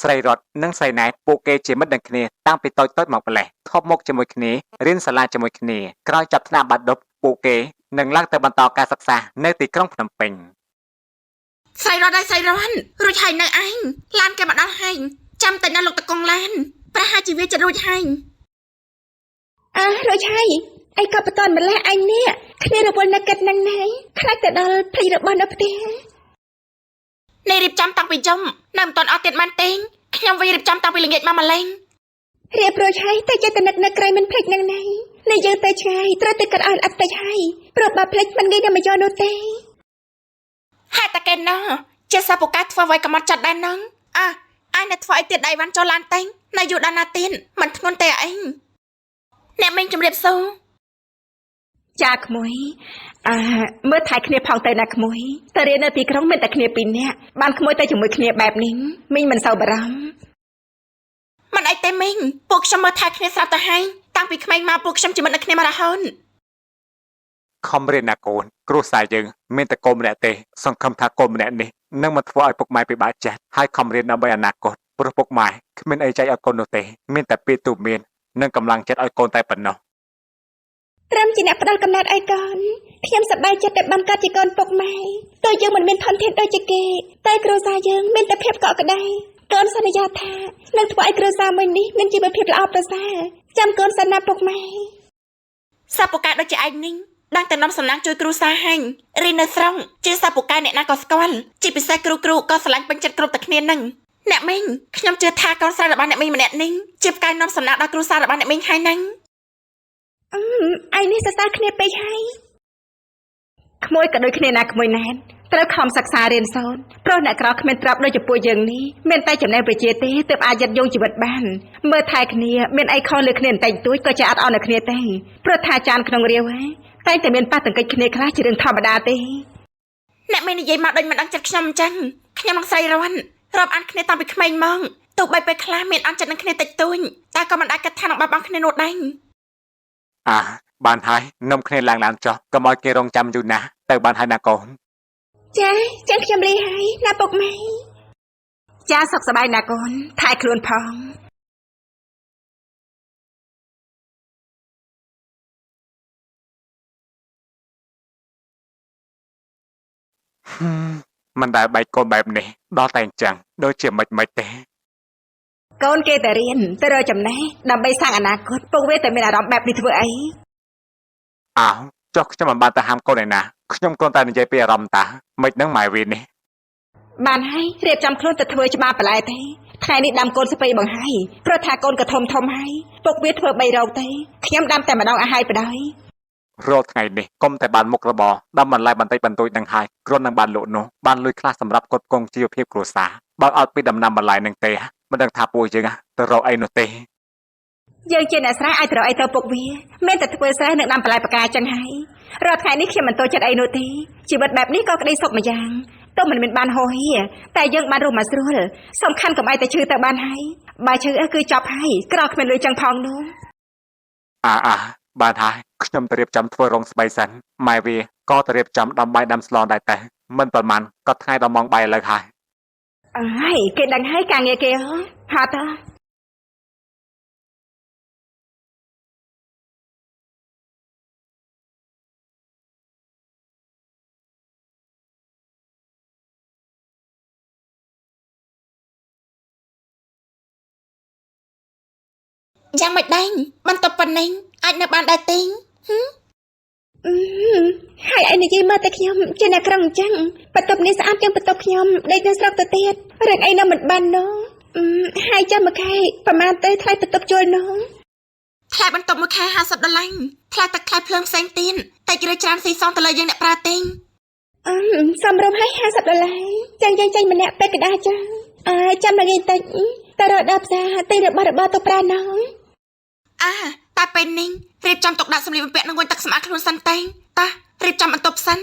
ស្រីរតនិងស្រីណែតពួកគេជាមិត្តនឹងគ្នាតាំងពីតូចៗមកម្លេះធំមកជាមួយគ្នារៀនសាលាជាមួយគ្នាក្រោយចប់ថ្នាក់បាក់ឌុបពួកគេនឹងឡើងទៅបន្តការសិក្សានៅទីក្រុងភ្នំពេញ ស្រីរត់ហើយស្រីរត់រួចហើយនៅឯងឡានគេមកដល់ហើយចាំតែណាលោកតកងឡានប្រហែលជាវាจะរួចហើយ អើរួចហើយអីក៏បតនម្លេះអញនេះគ្នារវល់នៅកិតនឹងណៃខ្លាចទៅដល់ភ្លេចរបស់នៅផ្ទះ នេះរៀបចំតាំងពីយំនៅមិនទាន់អស់ទៀតបានទេខ្ញុំវិញរៀបចំតាំងពីល្ងាចមកម្លេះ រៀបរួចហើយតែចេះតែនឹកនៅក្រៃមិនភ្លេចនឹងណៃនេះយើងទៅឆ្ងាយត្រូវតែគិតឲ្យល្អិតតិចហើយព្រោះបើភ្លេចមិនងាយនឹងមកយកនោះទេ ហេតុតែគេណោះជាសាពុកាធ្វើអ្វីក៏មកចាត់ដែរណងអ่ะអញនៅធ្វើអីទៀតដៃវ៉ាន់ចូលឡានទេនៅយូរដល់ណាទៀតមិនធ្ងន់ទេអីអ្នកមីងជម្រាបសួរ ចាក្មួយអើមើលថែគ្នាផងទៅណាក្មួយទៅរៀននៅទីក្រុងមានតែគ្នាពីរនាក់បានក្មួយទៅជាមួយគ្នាបែបនេះមីងមិនសូវបារម្ភ មិនអីទេមីងពួកខ្ញុំមើលថែគ្នាស្រាប់ទៅហើយតាំងពីក្មេងមកពួកខ្ញុំជាមិត្តនឹងគ្នាមករហូត ខំរៀនណាកូនគ្រួសារយើងមានតែកូនម្នាក់ទេសង្ឃឹមថាកូនម្នាក់នេះនឹងមិនធ្វើឲ្យពុកម៉ែពិបាកចិត្តហើយខំរៀនដើម្បីអនាគតព្រោះពុកម៉ែគ្មានអីចែកឲ្យកូននោះទេមានតែពាក្យទូន្មាននិងកម្លាំងចិត្តឲ្យកូនតែប៉ុណ្ណោះ ត្រឹមជាអ្នកផ្ដល់កំណត់ឲ្យកូនខ្ញុំសប្បាយចិត្តដែលបានកើតជាកូនពុកម៉ែតើយើងមិនមានធនធានដូចជាគេតែគ្រួសារយើងមានតែភាពកក់ក្ដៅកូនសន្យាថានឹងធ្វើឲ្យគ្រួសារមួយនេះមានជីវភាពល្អប្រសើរចាំកូនសិនណាពុកម៉ែ សាពុកាដូចជាឯងនេះដឹងតែនាំសំណាងជួយគ្រូសាហាញ់រៀននៅស្រុងជាសាពុកាអ្នកណាក៏ស្គាល់ជាពិសេសគ្រូគ្រូក៏ស្រឡាញ់ពេញចិត្តគ្រប់តែគ្នានឹងអ្នកមីងខ្ញុំជឿថាកូនស្រីរបស់អ្នកមីងម្នាក់នេះជាផ្កាយនាំសំណាងដល់គ្រូសារបស់អ្នកមីងហើយនឹង អឺឯងនេះសរសើរគ្នាពេកហើយក្មួយក៏ដូចគ្នាណាក្មួយណែនត្រូវខំសិក្សារៀនសូត្រព្រោះអ្នកក្រគ្មានទ្រព្យដូចជាពួកយើងនេះមានតែចំណេះវិជ្ជាទេទើបអាចយឹតយងជីវិតបានមើលថែគ្នាមានអីខុសលើគ្នាបន្តិចបន្តួចក៏ចេះអត់អន់នៅគ្នាទេព្រោះថាចានក្នុងរាវហ៎តែងតែមានប៉ះទង្គិចគ្នាខ្លះជារឿងធម្មតាទេ អ្នកមីងនិយាយមកដូចមិនដឹងចិត្តខ្ញុំអញ្ចឹងខ្ញុំនឹងស្រីរន់រាប់អានគ្នាតាំងពីក្មេងមកទោះបីពេលខ្លះមានអន់ចិត្តនឹងគ្នាតិចតួចតែក៏មិនអាចគិតថានឹងបាត់បង់គ្នានោះដែរ អាបានហើយនំគ្នាឡើងឡានចុះកុំឲ្យគេរងចាំយូរណាស់ទៅបានហើយណាកូន ចាចឹងខ្ញុំលីហើយណាពុកម៉ែចាសុខសប្បាយណាកូនថែខ្លួនផង ហឹមមិនដែលបែកកូនបែបនេះដល់តែអញ្ចឹងដូចជាមិនមិនទេ កូនគេតែរៀនទៅរកចំណេះដើម្បីសាងអនាគតពុកវាតែមានអារម្មណ៍បែបនេះធ្វើអី អោចុះខ្ញុំមិនបានទៅហាមកូនឯណាខ្ញុំគ្រាន់តែនិយាយពីអារម្មណ៍តាមិននឹងម៉ែវានេះ បានហើយរៀបចំខ្លួនទៅធ្វើច្បាប់បន្លែទេថ្ងៃនេះដាំកូនស្ពៃបង្ហើយព្រោះថាកូនក៏ធំធំហើយពុកវាធ្វើបីរោគទេខ្ញុំដាំតែម្ដងឲ្យហើយបដ ாய் រាល់ថ្ងៃនេះកុំតែបានមុខរបរដាំបន្លែបន្តិចបន្តួចនឹងហើយគ្រាន់នឹងបានលក់នោះបានលុយខ្លះសម្រាប់គ្រប់គ្រងជីវភាពគ្រួសារបើអត់ពីដំណាំបន្លែនឹងទេមិនដឹងថាពួកយើងទៅរកអីនោះទេ យើងជាអ្នកស្រែអាចទៅរកអីទៅពុកវាមានតែធ្វើស្រែនិងដាំបន្លែបកាចឹងហើយរាល់ថ្ងៃនេះខ្ញុំមិនតូចចិត្តអីនោះទេជីវិតបែបនេះក៏ក្តីសុខម្យ៉ាងទោះមិនមានបានហោហៀតែយើងបានរស់មកស្រួលសំខាន់កុំឲ្យតែឈឺទៅបានហើយបើឈឺអីគឺចប់ហើយក្រគ្មានលុយចឹងផងនោះ អាអាបានហើយខ្ញុំទៅរៀបចំធ្វើរោងស្បៃសិនម៉ែវាក៏ទៅរៀបចំដាំបាយដាំស្លដែរតែមិនប្រហែលក៏ថ្ងៃដល់ម៉ោងបាយឥឡូវហើយ អើយគេដឹងហើយការងារគេហ៎ហត់ហ៎ យ៉ាងម៉េចដែរបន្ទប់ប៉ុណ្ណេះអាចនៅបានដែរទេ អឺហើយឯងនិយាយមកតែខ្ញុំជាអ្នកក្រុងអញ្ចឹងបន្ទប់នេះស្អាតជាងបន្ទប់ខ្ញុំដេកនៅស្រុកទៅទៀតរឿងអីនៅមិនបាននោះអឺហើយចាំមួយខែប្រហែលទៅថ្លៃបន្ទប់ជួលនោះ ថ្លៃបន្ទប់មួយខែ50ដុល្លារថ្លៃទឹកថ្លៃភ្លើងផ្សេងទៀតតែជ្រើច្រើនស៊ីសងទៅលើយើងអ្នកប្រើទេ អឺសំរុំឲ្យ50ដុល្លារចឹងយើងចេញម្នាក់ពេកកដាចឹងអើចាំល្ងាចតិចតែរកដល់ផ្សារទិញរបស់របរទៅប្រើណង អាតែពេលនេះរៀបចំទុកដាក់សម្លៀកបំពាក់និងងុយទឹកសម្អាតខ្លួនសិនទេតោះរៀបចំបន្ទប់សិន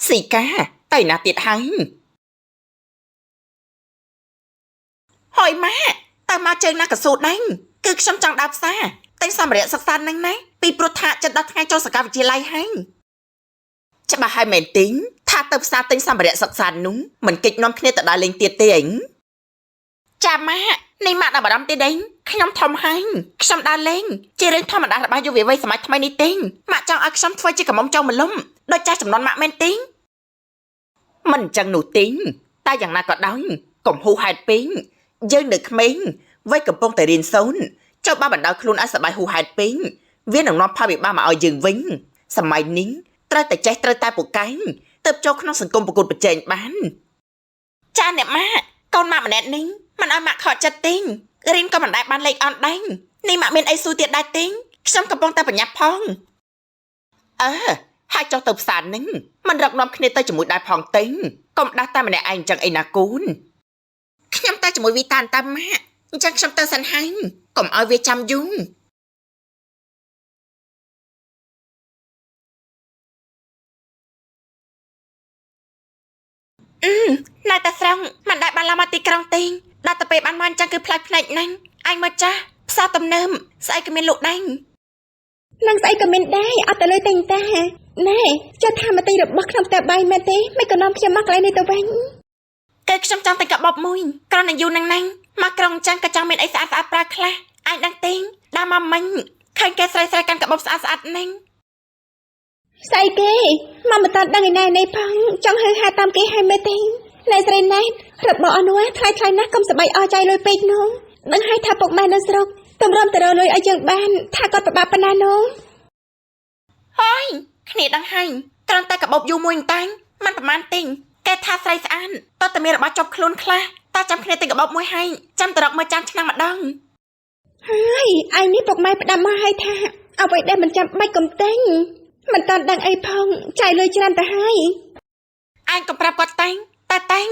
ស៊ីកាទៅណាទៀតហើយហើយម៉ាក់តើមកជើងណាកស៊ូដេញគឺខ្ញុំចង់ដើរផ្សារទិញសម្ភារៈសិក្សានឹងណាពីព្រោះថាចិត្តដល់ថ្ងៃចូលសាកលវិទ្យាល័យហើយច្បាស់ហើយមែនទីងថា ទៅផ្សារទិញសម្ភារៈសិក្សានោះមិនកិច្ចនាំគ្នាទៅដើរលេងទៀតទេអីចាម៉ាក់នេះម៉ាក់ដល់បារម្ភទេដេញខ្ញុំធំហើយខ្ញុំដើរលេងជារឿងធម្មតារបស់យុវវ័យសម័យថ្មីនេះទេម៉ាក់ចង់ឲ្យខ្ញុំធ្វើជាកំមុំចៅមលុំដូចចាស់ចំនួនម៉ាក់មែនទេមិនអញ្ចឹងនោះទេតែយ៉ាងណាក៏ដោយកុំហួសហេតុពេកយើងនៅក្មេងវ័យកំពុងតែរៀនសូត្រចូលបើបណ្ដោយខ្លួនឲ្យសប្បាយហួសហេតុពេកវានឹងនាំផលវិបាកមកឲ្យយើងវិញសម័យនេះត្រូវតែចេះត្រូវតែពូកែទើបចូលក្នុងសង្គមប្រកួតប្រជែងបានចាអ្នកម៉ាក់កូនម៉ាក់ម្នាក់នេះមិនឲ្យម៉ាក់ខកចិត្តទេរៀនក៏មិនដែលបានលេខអន់ដែរនេះម៉ាក់មានអីស៊ូទៀតដែរទេខ្ញុំកំពុងតែប្រញាប់ផងអើហើយចុះទៅផ្សារនឹងមិនរកនាំគ្នាទៅជាមួយដែរផងទេកុំដាស់តែម្នាក់ឯងអញ្ចឹងអីណាកូនខ្ញុំទៅជាមួយវីតានតាមម៉ាក់អញ្ចឹងខ្ញុំទៅសិនហើយកុំឲ្យវាចាំយូរនៅតែស្រង់មិនដែលបានឡើងមកទីក្រុងទេដល់ទៅពេលបានមកអញ្ចឹងគឺផ្លាច់ភ្នែកណាស់អញមកចាស់ផ្សារទំនើបស្អីក៏មានលក់ដែរ នឹងស្អីក៏មានដែរអត់ទៅលើតែងតាណែចុះថាមកទិញរបស់ក្នុងផ្ទះបាយមែនទេមិនក៏នាំខ្ញុំមកកន្លែងនេះទៅវិញ គឺខ្ញុំចង់ទិញកាបូបមួយក្រុងនឹងយូរនឹងណាស់មកក្រុងអញ្ចឹងក៏ចង់មានអីស្អាតស្អាតប្រើខ្លះអញដឹងទេដល់មកមិញឃើញគេស្រីស្រីកាន់កាបូបស្អាតស្អាតណាស់ ស្អីគេមកមិនតាន់ដឹងឯណែនេះផងចង់ហៅហាតាមគេឲ្យមែនទេណែស្រីណែរបស់អនុថ្លៃថ្លៃណាស់កុំសប្បាយអស់ចៃលុយពេកនោះដឹងឲ្យថាពុកម៉ែនៅស្រុកតម្រាំទៅរកលុយឲ្យយើងបានថាគាត់ប្របាប់ប៉ុណ្ណានោះ ហើយគ្នាដឹងហើយគ្រាន់តែកាបូបយូរមួយតាំងមិនប្រហែលទេគេថាស្រីស្អាតតើតែមានរបស់ជាប់ខ្លួនខ្លះតើចាំគ្នាទិញកាបូបមួយហើយចាំទៅរកមើលចានឆ្នាំងម្ដង ហើយឯនេះពុកម៉ែផ្ដាំមកឲ្យថាអ្វីដែលមិនចាំបាច់កុំទិញមិនតាន់ដឹងអីផងចាយលុយច្រើនទៅហើយ ឯងកុំប្រាប់គាត់តែងតែតែង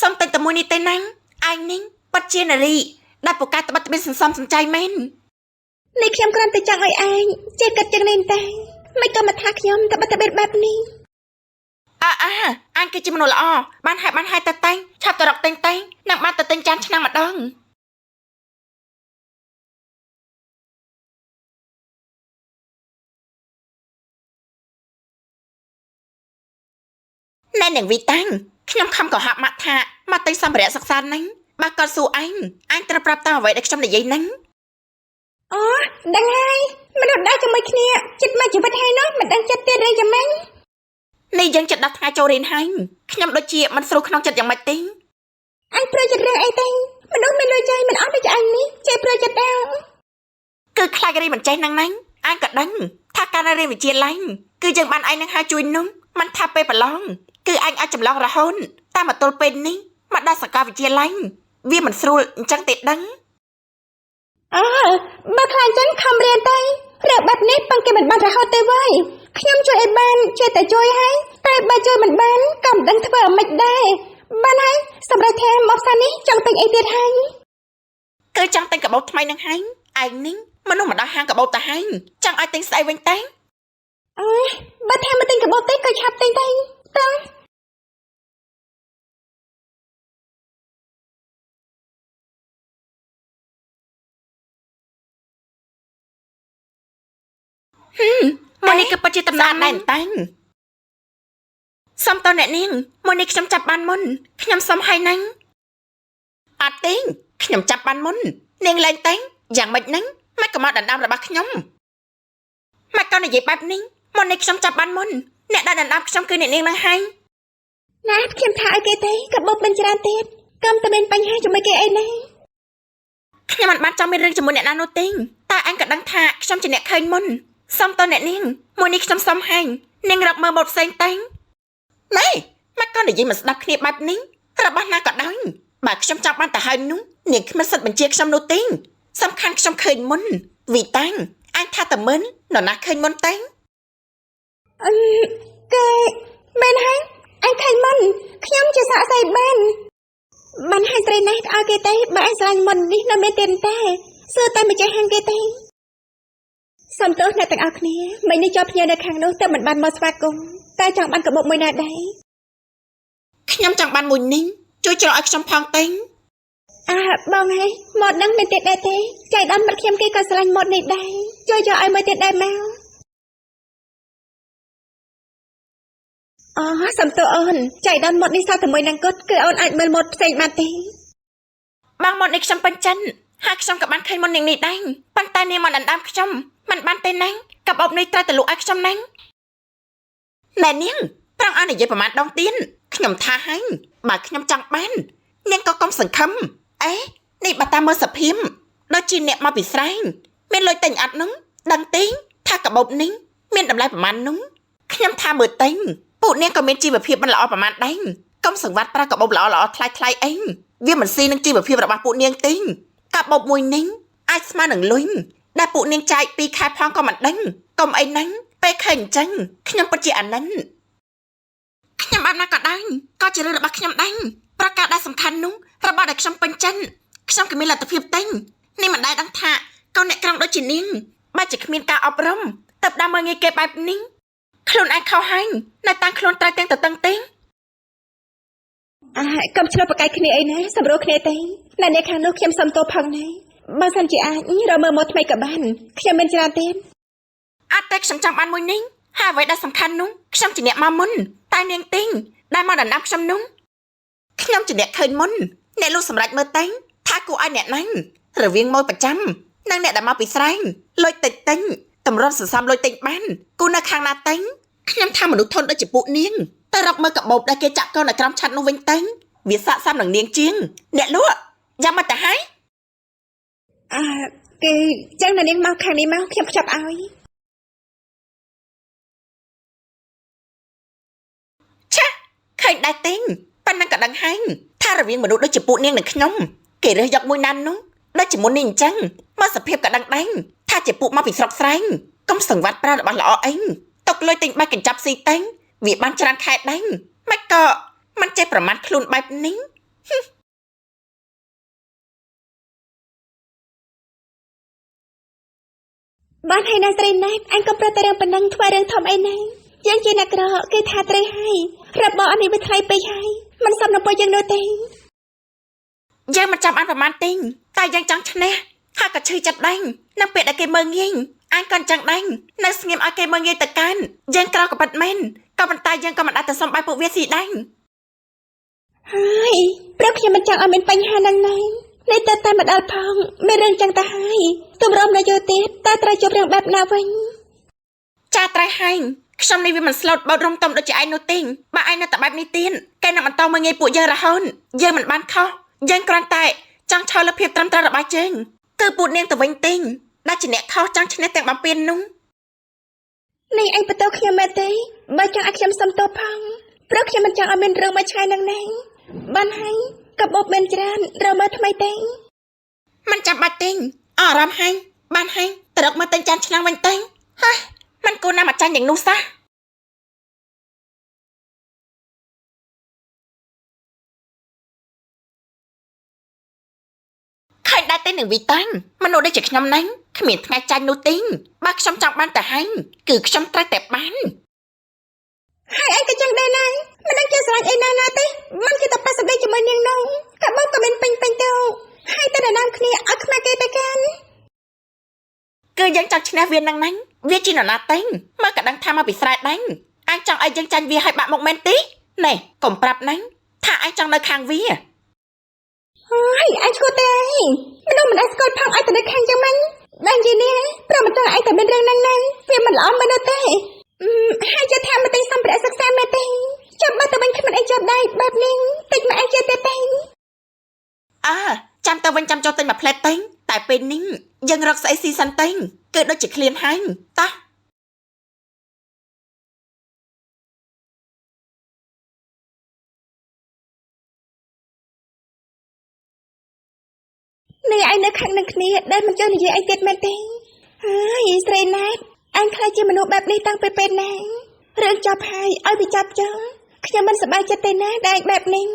សុំទិញតែមួយនេះទេណាឯងនេះពិតជានារីដែលពូកែត្បិតត្បៀនសន្សំសំចៃមែន នេះខ្ញុំគ្រាន់តែចង់ឲ្យឯងចេះគិតជាងនេះតែមិនក៏មកថាខ្ញុំត្បិតត្បៀនបែបនេះ អើអាអញគឺជាមនុស្សល្អបានហើយបានហើយតែតែងឆាប់ទៅរកទិញតែងនឹងបានទៅទិញចានឆ្នាំងម្ដងណែនាងវីតាំងខ្ញុំខំកុហកម៉ាក់ថាមកទិញសម្ភារៈសិក្សាហ្នឹងបើគាត់សួរអញអញត្រូវប្រាប់តាមអ្វីដែលខ្ញុំនិយាយហ្នឹង អូដឹងហើយមនុស្សដើរជាមួយគ្នាចិត្តមួយជីវិតហើយនោះមិនដឹងចិត្តទៀតរឿងយ៉ាងម៉េច នេះយើងចិត្តដល់ថ្ងៃចូលរៀនហើយខ្ញុំដូចជាមិនស្រួលក្នុងចិត្តយ៉ាងម៉េចទេ អញព្រួយចិត្តរឿងអីទេមនុស្សមានលុយចាយមិនអស់ដូចអញនេះចេះព្រួយចិត្តដែរ គឺខ្លាចរៀនមិនចេះហ្នឹងណាអញក៏ដឹងថាការនៅរៀនវិទ្យាល័យគឺយើងបានឯងនឹងហើយជួយនោះមិនថាពេលប្រឡងគឺអញអាចចម្លងរហូតតែមកទល់ពេលនេះមកដល់សាកលវិទ្យាល័យវាមិនស្រួលអញ្ចឹងទេដឹង អើបើខ្លាចចឹងខំរៀនទៅរឿងបែបនេះពឹងគេមិនបានរហូតទេវើយខ្ញុំជួយឲ្យបានជួយតែជួយហើយតែបើជួយមិនបានក៏មិនដឹងធ្វើអ្ម៉េចដែរបានហើយសម្រាប់ថាមកផ្សារនេះចង់ទិញអីទៀតហើយ គឺចង់ទិញកាបូបថ្មីនឹងហើយឯងនេះមនុស្សមកដល់ហាងកាបូបទៅហើយចង់ឲ្យទិញស្អីវិញទេ អើបើថាមកទិញកាបូបទេក៏ឆាប់ទិញទៅតោះ មួយនេះគឺពិតជាតំណាងដែរតែងសុំតើអ្នកនាងមួយនេះខ្ញុំចាប់បានមុនខ្ញុំសុំឲ្យណាញ់អត់ទេខ្ញុំចាប់បានមុននាងលែងតែងយ៉ាងម៉េចហ្នឹងមិនក៏មកដណ្ដើមរបស់ខ្ញុំមកក៏និយាយបែបនេះមុននេះខ្ញុំចាប់បានមុនអ្នកដែលដណ្ដើមខ្ញុំគឺអ្នកនាងហ្នឹងហើយ ណាខ្ញុំថាឲ្យគេទេកាបូបមិនច្រើនទៀតកុំតែមានបញ្ហាជាមួយគេអីណា ខ្ញុំមិនបានចង់មានរឿងជាមួយអ្នកណានោះទេតែអញក៏ដឹងថាខ្ញុំជាអ្នកឃើញមុនសុំតើអ្នកនាងមួយនេះខ្ញុំសុំឲ្យនាងរកមើលម៉ូតផ្សេងតែងណែមកក៏និយាយមិនស្ដាប់គ្នាបែបនេះរបស់ណាក៏ដោយបើខ្ញុំចង់បានទៅហើយនោះនាងគ្មានសិទ្ធិបញ្ជាខ្ញុំនោះទេសំខាន់ខ្ញុំឃើញមុនវីតាំងអញថាតែមិននរណាឃើញមុនតែង អឺគេមែនហើយអញឃើញមុនខ្ញុំជាសាក់សីបានបានហើយស្រីណាស់ឲ្យគេទេបើអញស្រឡាញ់មុននេះនៅមានទៀតតែសួរតែម្ចាស់ហាងគេទេសំទោសអ្នកទាំងអស់គ្នាមិញនេះជាប់ភ្ញៀវនៅខាងនោះតែមិនបានមកស្វាគមន៍តែចង់បានកាបូបមួយណាដែរ ខ្ញុំចង់បានមួយនេះជួយច្រកឲ្យខ្ញុំផងតែង អើបងហេម៉ូតនឹងមានទៀតដែរទេចៃដន្យមិត្តខ្ញុំគេក៏ស្រឡាញ់ម៉ូតនេះដែរជួយយកឲ្យមួយទៀតដែរមក អូសំទោសអូនចៃដន្យម៉ូតនេះសោះតែមួយនឹងគាត់គឺអូនអាចមើលម៉ូតផ្សេងបានទេ បងម៉ូតនេះខ្ញុំពេញចិត្តហើយខ្ញុំក៏បានឃើញមុននាងនេះដែរប៉ុន្តែនាងមកដណ្ដើមខ្ញុំមិនបានទេណាកាបូបនេះត្រូវតែលក់ឲ្យខ្ញុំណាណែនាងប្រងឲ្យនិយាយប្រហែលដងទៀតខ្ញុំថាហើយបើខ្ញុំចង់បាននាងក៏កុំសង្ឃឹមអេនេះបើតាមមើលសភាពដូចជាអ្នកមកពីស្រែងមានលុយទិញអត់នោះដឹងទេថាកាបូបនេះមានតម្លៃប្រហែលនោះខ្ញុំថាមើលទិញពួកនាងក៏មានជីវភាពមិនល្អប្រហែលដែរកុំសង្វាត់ប្រើកាបូបល្អៗថ្លៃថ្លៃៗអីវាមិនស៊ីនឹងជីវភាពរបស់ពួកនាងទេកាបូបមួយនេះអាចស្មើនឹងលុយដែលពួកនាងចាយពីរខែផងក៏មិនដឹងកុំអីហ្នឹងពេលឃើញអញ្ចឹងខ្ញុំពិតជាអាណិតខ្ញុំបែបណាក៏ដោយក៏ជារឿងរបស់ខ្ញុំដែរប្រការដែលសំខាន់នោះរបស់ដែលខ្ញុំពេញចិត្តខ្ញុំក៏មានលទ្ធភាពទិញនេះមិនដែលដឹងថាកូនអ្នកក្រុងដូចជានាងបែរជាគ្មានការអប់រំទៅដើមមើលងាយគេបែបនេះខ្លួនឯងខុសហើយនៅតាំងខ្លួនត្រូវទាំងទៅតឹងទេ អាកុំឆ្លោះប្រកែកគ្នាអីណាសម្រួលគ្នាទេណែអ្នកខាងនោះខ្ញុំសុំទោសផងណាបើសិនជាអាចរកមើលម៉ូតថ្មីក៏បានខ្ញុំមានច្រើនទេ អត់តែខ្ញុំចង់បានមួយនេះហើយអ្វីដែលសំខាន់នោះខ្ញុំជាអ្នកមកមុនតែនាងទីងដែលមកដណ្ដើមខ្ញុំនោះខ្ញុំជាអ្នកឃើញមុនអ្នកលោកសម្រេចមើលតែងថាគួរឲ្យអ្នកណាញ់រវាងម៉ួយប្រចាំនិងអ្នកដែលមកពីស្រែងលុយតិចតិចតម្រុំសន្សំលុយតិចបានគូនៅខាងណាតែងខ្ញុំថាមនុស្សធន់ដូចជាពួកនាងតែរកមើលកាបូបដែលគេចាក់កូននៅក្រោមឆាត់នោះវិញតែងវាស័កសមនឹងនាងជាងអ្នកលក់យ៉ាងមកទៅហើយ អាគេចឹងនៅនាងមកខាងនេះមកខ្ញុំខ្ចប់ឲ្យ ឆាឃើញដែរទេប៉ុណ្ណឹងក៏ដឹងហើយថារវាងមនុស្សដូចជាពួកនាងនិងខ្ញុំគេរើសយកមួយណាននោះដូចជាមុននេះអញ្ចឹងមកសភាពក៏ដឹងដែរថាជាពួកមកពីស្រុកស្រែងកុំសង្វាត់ប្រើរបស់ល្អអីຕົកលុយទិញបាយកញ្ចប់ស៊ីតែងវាបានច្រើនខែដែរមិនក៏មិនចេះប្រមាថខ្លួនបែបនេះ បានហើយណាស្រីណែតអញក៏ប្រតែរឿងប៉ុណ្ណឹងធ្វើរឿងធំអីណាយើងជាអ្នកក្រគេថាត្រូវហើយរបស់អននេះវាថ្លៃពេកហើយមិនសមនឹងពួកយើងនោះទេ យើងមិនចាំអានប្រមាណទេតែយើងចង់ឈ្នះហើយក៏ឈឺចិត្តដែរនៅពេលដែលគេមើងងាយអញក៏អញ្ចឹងដែរនៅស្ងៀមឲ្យគេមើងងាយទៅកាន់យើងក្រក៏ពិតមែនក៏ប៉ុន្តែយើងក៏មិនអាចទៅសុំបាយពួកវាស៊ីដែរ ហើយព្រោះខ្ញុំមិនចង់ឲ្យមានបញ្ហានឹងណានេះទៅតែមកដល់ផងមានរឿងចឹងទៅហើយទម្រាំនៅយោទៀតតើត្រូវជួបរឿងបែបណាវិញ ចាត្រូវហើយខ្ញុំនេះវាមិនស្លូតបោតរុំតំដូចជាឯងនោះទេបើឯងនៅតែបែបនេះទៀតគេនឹងបន្តមើងងាយពួកយើងរហូតយើងមិនបានខុសយើងគ្រាន់តែចង់ឆោលភាពត្រឹមត្រូវរបស់យើងគឺពួកនាងទៅវិញទេដែលជាអ្នកខុសចង់ឈ្នះទាំងបំពេញនោះ នេះឯងបន្ទោសខ្ញុំមែនទេបើចង់ឲ្យខ្ញុំសុំទោសផងព្រោះខ្ញុំមិនចង់ឲ្យមានរឿងមួយឆ្ងាយនឹងណាបានហើយកាបូបមានច្រើនរកមើលថ្មីទេ មិនចាំបាច់ទេអស់អារម្មណ៍ហើយបានហើយទៅរកមើលទិញចានឆ្នាំងវិញទេហើយมันគួរណាមកចាញ់យ៉ាងនោះសោះឃើញដែរទេនឹងវីតាំងមនុស្សដូចជាខ្ញុំហ្នឹងគ្មានថ្ងៃចាញ់នោះទេបើខ្ញុំចង់បានតែហើយគឺខ្ញុំត្រូវតែបាន ហើយឯងក៏ចឹងដែរណាមិនដឹងជាស្រឡាញ់អីណាណាទេមិនគេតែប៉ះសម្ដីជាមួយនាងនោះកាបូបក៏មានពេញពេញទៅហើយទៅដណ្ដើមគ្នាឲ្យខ្មាស់គេទៅកាន់ គឺយើងចង់ឈ្នះវានឹងហ្នឹងវាជានរណាទេមើលក៏ដឹងថាមកពីស្រែដែរអញចង់ឲ្យយើងចាញ់វាឲ្យបាក់មុខមែនទេណែកុំប្រាប់ហ្នឹងថាអញចង់នៅខាងវា ហើយឯងឈួតទេមនុស្សមិនដែលស្គាល់ផងឲ្យទៅនៅខាងចឹងមិញដឹងជានេះព្រោះមិនចង់ឲ្យឯងតែមានរឿងហ្នឹងណាវាមិនល្អមែននោះទេអឺហើយចេះថាមកទិញសម្ភារៈសិក្សាមែនទេចាំបើទៅវិញគ្មានអីជាប់ដៃបែបនេះតិចមកឯងចេះទេទេ អើចាំទៅវិញចាំចូលទិញមួយផ្លែតទិញតែពេលនេះយើងរកស្អីស៊ីសិនទិញគឺដូចជាឃ្លានហើយតោះ នេះឯងនៅខាងនឹងគ្នាដែលមិនចង់និយាយអីទៀតមែនទេហើយស្រីណែតឯងខ្លាចជាមនុស្សបែបនេះតាំងពីពេលណារឿងចប់ហើយឲ្យវាចប់ចុះខ្ញុំមិនសប្បាយចិត្តទេណាដែលឯងបែបនេះ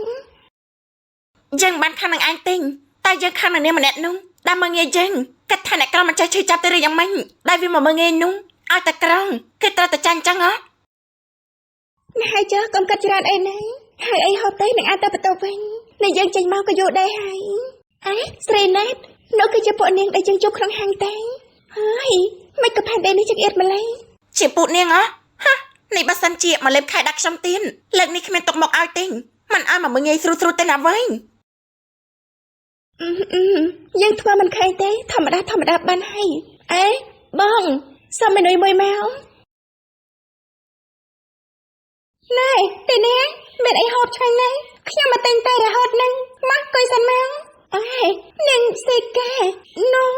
យើងបានខាងនឹងឯងទិញតែយើងខាងនឹងនាងម្នាក់នោះដែលមើងងាយយើងគិតថាអ្នកក្រមិនចេះឈឺចាប់ទេឬយ៉ាងម៉េចដែលវាមកមើងងាយនោះឲ្យតែក្រងគឺត្រូវតែចាញ់អញ្ចឹងហ៎ ណាហើយចុះកុំគិតច្រើនអីណាហើយអីហូបទៅនឹងអាចទៅបន្ទប់វិញនេះយើងចេញមកក៏យូរដែរហើយអេស្រីណែតនោះគឺជាពួកនាងដែលយើងជួបក្នុងហាងតែហើយមិនក៏ផែនដីនេះចង្អៀតម្លេះ ជាពួកនាងហ៎ហា នេះបើសិនជាមកលេបខែដាក់ខ្ញុំទៀតលើកនេះគ្មានទុកមកឲ្យទេមិនឲ្យមកមើលងាយស្រួលស្រួលទេណាវិញ អឺអឺយើងធ្វើមិនខែទេធម្មតាធម្មតាបានហើយអេបងសុំមេនុយមួយមកណែទីនេះមានអីហូបឆ្ងាញ់ណាស់ខ្ញុំមកទិញតែរហូតហ្នឹងមកកុយសិនមកអេនាងសេកានង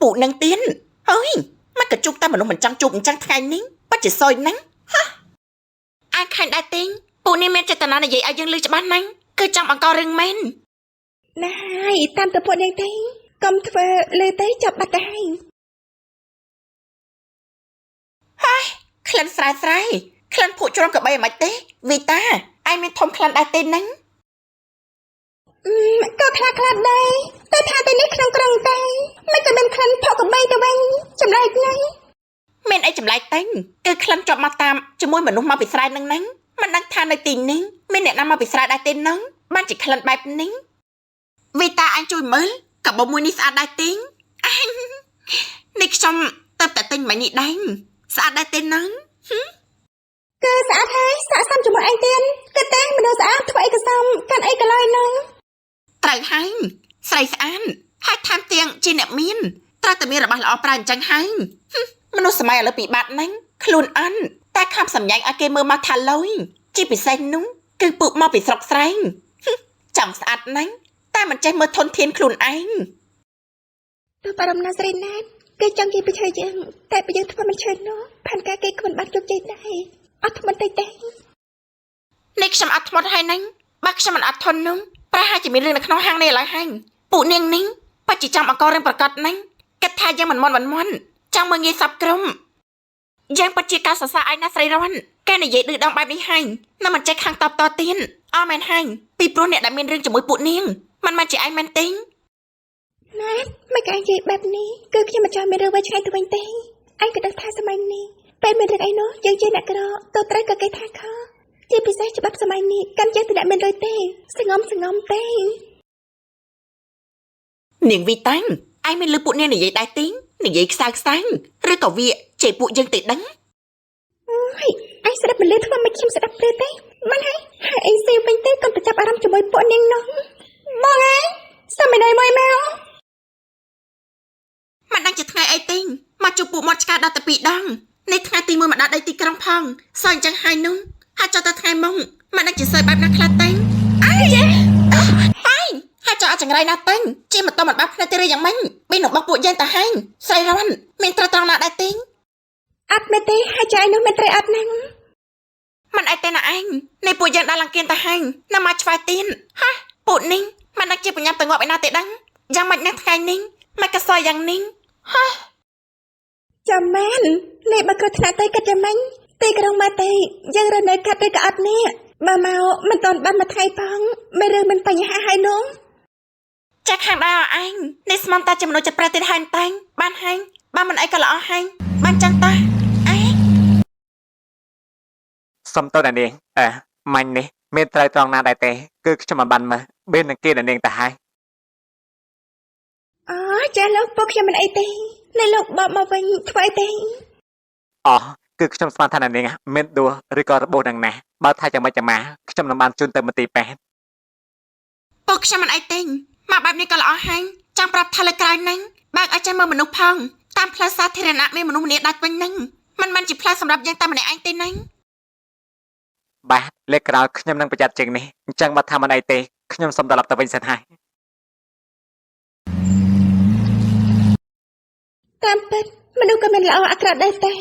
ពូនឹងទៀនហើយមកកជុកតែមនុស្សមិនចង់ជួបអញ្ចឹងថ្ងៃនេះពិតជាសយណាស់ហ៎អាយខាញ់ដែរទេពូនេះមានចេតនានិយាយឲ្យយើងលឺច្បាស់ណាស់គឺចង់បង្ករឿងមែន ណែហើយតាមទៅពួកនាងទេកុំធ្វើលើទេចាប់បាត់ទៅហើយ ក្លិនស្រែស្រែក្លិនភក់ជ្រាំកបីមិនទេវីតាឯងមានធំក្លិនដែរទេហ្នឹង អឺក៏ខ្លះខ្លះដែរតែថាទៅនេះក្នុងក្រុងទេមិនក៏មានក្លិនផកកបីទៅវិញចម្លែកណាស់ មានអីចម្លែកទេគឺក្លិនជាប់មកតាមជាមួយមនុស្សមកពីស្រែហ្នឹងហ្នឹងមិនដឹងថានៅទីនេះមានអ្នកណាមកពីស្រែដែរទេហ្នឹងបានជាក្លិនបែបនេះវីតាអញជួយមើលកាបូបមួយនេះស្អាតដែរទេអញនេះខ្ញុំទៅតែទិញមិញនេះដែរស្អាតដែរទេហ្នឹង គឺស្អាតហើយស្អាតសមជាមួយឯងទៀតគឺតែមនុស្សស្អាតធ្វើអីក៏សមកាន់អីក៏ឡើយនោះ ត្រូវហើយស្រីស្អាតហើយថែមទាំងជាអ្នកមានត្រូវតែមានរបស់ល្អប្រើអញ្ចឹងហើយហឹមមនុស្សសម័យឥឡូវពិបាកណាស់ខ្លួនអន់តែខំសម្ញែងឲ្យគេមើលមកថាលុយជាពិសេសនោះគឺពួកមកពីស្រុកស្រែងហឹមចង់ស្អាតណាស់តែមិនចេះមើលធនធានខ្លួនឯង ទោះបារម្ភណាស់ស្រីណាតគេចង់និយាយពីឈើយើងតែបើយើងធ្វើមិនឈើនោះផែនការគេក៏មិនបានជោគជ័យដែរអត់ធ្មត់តិចទេ នេះខ្ញុំអត់ធ្មត់ហើយហ្នឹងបើខ្ញុំមិនអត់ធន់នោះប្រហែលជាមានរឿងនៅក្នុងហាងនេះឥឡូវហើយពួកនាងនេះបច្ចិចាំអង្គរឿងប្រកាសហ្នឹងគិតថាយើងមិនមន់មិនមន់ចង់មើលងាយសັບក្រុមយើងពិតជាការសរសើរឯងណាស្រីរនគេនិយាយឌឺដងបែបនេះហើយនៅមិនចេះខាងតបតទៀតអមែនហើយពីព្រោះអ្នកដែលមានរឿងជាមួយពួកនាងមិនមែនជាឯងមែនទេ ណាតមិនក៏ឯងនិយាយបែបនេះគឺខ្ញុំមិនចង់មានរឿងវែងឆ្ងាយទៅវិញទេឯងក៏ដឹងថាសម័យនេះពេលមានរឿងអីនោះយើងជាអ្នកក្រទៅត្រូវក៏គេថាខុសជាពិសេសច្បាប់សម័យនេះកាន់យើងទៅអ្នកមានលុយទេសងំសងំទេ នាងវីតាំងឯងមានលឺពួកនាងនិយាយដែរទេនិយាយខ្សៅខ្សៅឬក៏វាជេរពួកយើងទេដឹង ហើយឯងស្ដាប់មិនលឺធ្វើមិនខ្ញុំស្ដាប់ព្រឺទេមិនហើយហើយឯងស៊ីវិញទេកុំទៅចាប់អារម្មណ៍ជាមួយពួកនាងនោះបងឯងសុំមិនឲ្យមួយមក មិនដឹងជាថ្ងៃអីទេមកជួបពួកមាត់ឆ្កែដល់តែពីរដងនេះថ្ងៃទី1មកដល់ដីទីក្រុងផងសើអញ្ចឹងហើយនោះហើយចុះទៅថ្ងៃមុំមិនដឹងជាសើបែបណាខ្លះទេអើយហើយហើយចុះអត់ចង្រៃណាស់ទេជិះម៉ូតូមិនបាក់ភ្នែកទេឬយ៉ាងម៉េចប៊ីនរបស់ពួកយើងទៅហើយស្រីរនមានត្រូវត្រង់ណាដែរទេ អត់មែនទេហើយចៃនោះមិនត្រូវអត់ហ្នឹង មិនអីទេណាឯងនេះពួកយើងដល់លង្កៀនទៅហើយណាមកឆ្វែទៀនហាពួកនេះមិនដឹងជាបញ្ញាប់ទៅងាប់ឯណាទេដឹងយ៉ាងម៉េចណាស់ថ្ងៃនេះមិនកសយយ៉ាងនេះ ចាំមែននេះបើគ្រោះថ្នាក់ទៅគិតយ៉ាងម៉េចទីក្រុងមកទេយើងរស់នៅកាត់ឬក៏អត់នេះបើមកមិនតាន់បានមួយថ្ងៃផងមិនរឿងមិនបញ្ហាហើយនោះ ចាក់ខាងដែរអឯងនេះស្មានតាចំណុចចិត្តប្រែទៀតហើយតែងបានហើយបានមិនអីក៏ល្អហើយបានចឹងតាអេ សុំទោសអ្នកនាងអើម៉ាញ់នេះមានត្រូវត្រង់ណាដែរទេគឺខ្ញុំមិនបានមើលបេននឹងគេអ្នកនាងទៅហើយ អូចាលោកពួកខ្ញុំមិនអីទេនេះលោកបបមកវិញធ្វើអីទេ អោះគឺខ្ញុំស្មានថាអ្នកនាងមានដួសឬក៏របួសនឹងណាស់បើថាយ៉ាងម៉េចយ៉ាងម៉ាខ្ញុំនឹងបានជូនទៅមន្ទីរពេទ្យ ពួកខ្ញុំមិនអីទេមកបែបនេះក៏ល្អហើយចង់ប្រាប់ថាលើក្រោយហ្នឹងបើកឲ្យចេះមើលមនុស្សផងតាមផ្លូវសាធារណៈមានមនុស្សម្នាក់ដាច់វិញហ្នឹងមិនមែនជាផ្លូវសម្រាប់យើងតែម្នាក់ឯងទេហ្នឹង បាទលើកក្រោយខ្ញុំនឹងប្រយ័ត្នជាងនេះអញ្ចឹងបើថាមិនអីទេខ្ញុំសូមត្រឡប់ទៅវិញសិនហើយ តាមពិតមនុស្សក៏មិនល្អអាក្រក់ដែរទេ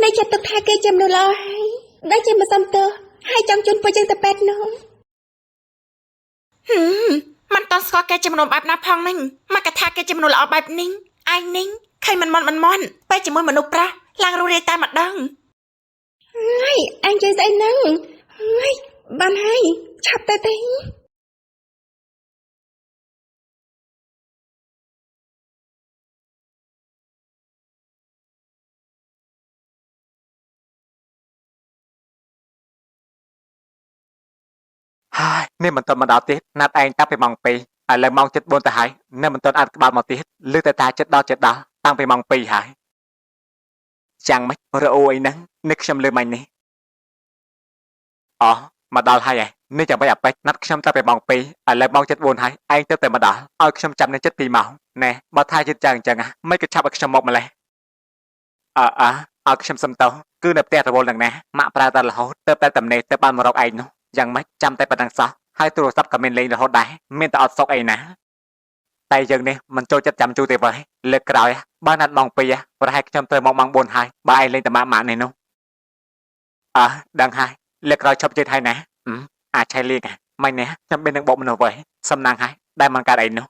នេះចាត់ទុកថាគេជាមនុស្សល្អហើយដែលជាមិនសមទោសហើយចង់ជូនពួកយើងទៅពេទ្យនោះ ហឹមមិនតន់ស្គាល់គេជាមនុស្សបែបណាផងហ្នឹងមកកថាគេជាមនុស្សល្អបែបនេះឯងនេះឃើញមិនមន់មិនមន់បែជាមួយមនុស្សប្រុសឡើងរੂរាយតែម្ដង ហើយអញនិយាយស្អីហ្នឹងហើយបានហើយឆាប់ទៅទេ ហើយនេះមិនទាន់មកដល់ទៀតណាត់ឯងតាំងពីម៉ោង2ឥឡូវម៉ោង7:04ទៅហើយនៅមិនទាន់អាចក្បាលមកទៀតលើតែតាចិត្តដល់ចិត្តដល់តាំងពីម៉ោង2ហើយ ចាំងម៉េចរអូអីហ្នឹងនេះខ្ញុំលើមាញ់នេះអូមកដល់ហើយឯងនេះចាំបាច់អាប៉ិចណាត់ខ្ញុំតែពេលម៉ោង2ឥឡូវម៉ោង7:04ហើយឯងទៅតែមកដល់ឲ្យខ្ញុំចាំនៅចិត្ត2ម៉ោងណែបើថាយឺតចឹងអញ្ចឹងមិនក៏ឆាប់ឲ្យខ្ញុំមកម្លេះអើអើឲ្យខ្ញុំសុំតោគឺនៅផ្ទះរវល់នឹងណាម៉ាក់ប្រើតែរហូតទៅតែតំណេទៅបានមករកឯងនោះយ៉ាងម៉េចចាំតែប៉ុណ្ណឹងសោះហើយទូរស័ព្ទក៏មានលេងរហូតដែរមានតែអត់សុកអីណាតែយើងនេះមិនចូលចិត្តចាំជូរទេវើយលើកក្រោយបើណាត់ម៉ោង2ប្រហែលខ្ញុំត្រូវមកម៉ោង4ហើយបើឯងលេងតែម៉ាក់ម៉ាក់នេះនោះអើដឹងហើយលើកក្រោយឈប់ជិតហើយណាអាចឆៃលៀងម៉េចនេះខ្ញុំមាននឹងបកមនុស្សវើយសំណាងហើយដែលមិនកើតអីនោះ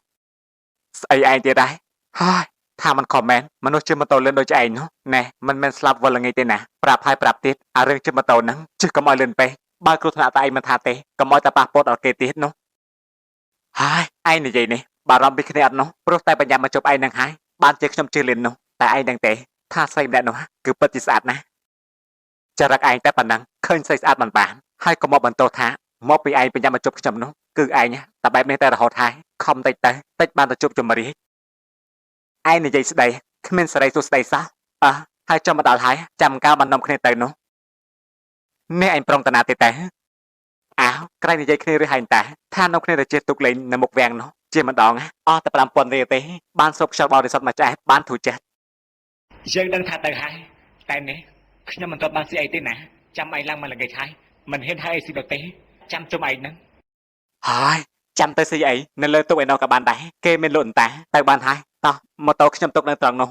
ស្អីឯងទៀតដែរហើយថាมันខំមែនមនុស្សជិះម៉ូតូលឿនដូចឯងនោះណែមិនមែនស្លាប់វល់ល្ងាចទេណាប្រាប់ហើយប្រាប់ទៀតអារឿងជិះម៉ូតូហ្នឹងជិះកុំឲ្យលឿនពេកបើគ្រោះថ្នាក់តែឯងមិនថាទេកុំឲ្យតែប៉ះពាល់ដល់គេទៀតនោះហើយឯងនិយាយនេះបារម្ភពីគ្នាអត់នោះព្រោះតែបញ្ញាមកជប់ឯងនឹងហើយបានជាខ្ញុំជិះលឿននោះតែឯងដឹងទេថាស្រីម្នាក់នោះគឺពិតជាស្អាតណាស់ចរិតឯងតែប៉ុណ្ណឹងឃើញស្រីស្អាតមិនបានហើយកុំមកបន្តថាមកពីឯងបញ្ញាមកជប់ខ្ញុំនោះគឺឯងតែបែបនេះតែរហូតហើយខំតិចទៅតិចបានទៅជប់ជំរាបឯងនិយាយស្ដីគ្មានសេរីសួស្ដីសោះអើហើយចាំមកដល់ហើយចាំកាលបាននាំគ្នាទៅនោះនេះឯងប្រុងតាណាទេតើអើក្រែងនិយាយគ្នាឬហើយតាថានាំគ្នាទៅជិះទូកលេងនៅមុខវាំងនោះជាម្ដងអស់តែ5000រៀលទេបានស្រូបខ្យល់បរិសុទ្ធមកឆ្អែតបានធូរចិត្តយើងដឹងថាទៅហើយតែនេះខ្ញុំមិនទាន់បានស៊ីអីទេណាចាំឯងឡើងមកល្ងាចហើយមិនហ៊ានហៅអីស៊ីទៅទេចាំជុំឯងហ្នឹងហើយចាំទៅស៊ីអីនៅលើទូកឯណោះក៏បានដែរគេមានលក់អន្តាទៅបានហើយតោះម៉ូតូខ្ញុំទុកនៅត្រង់នោះ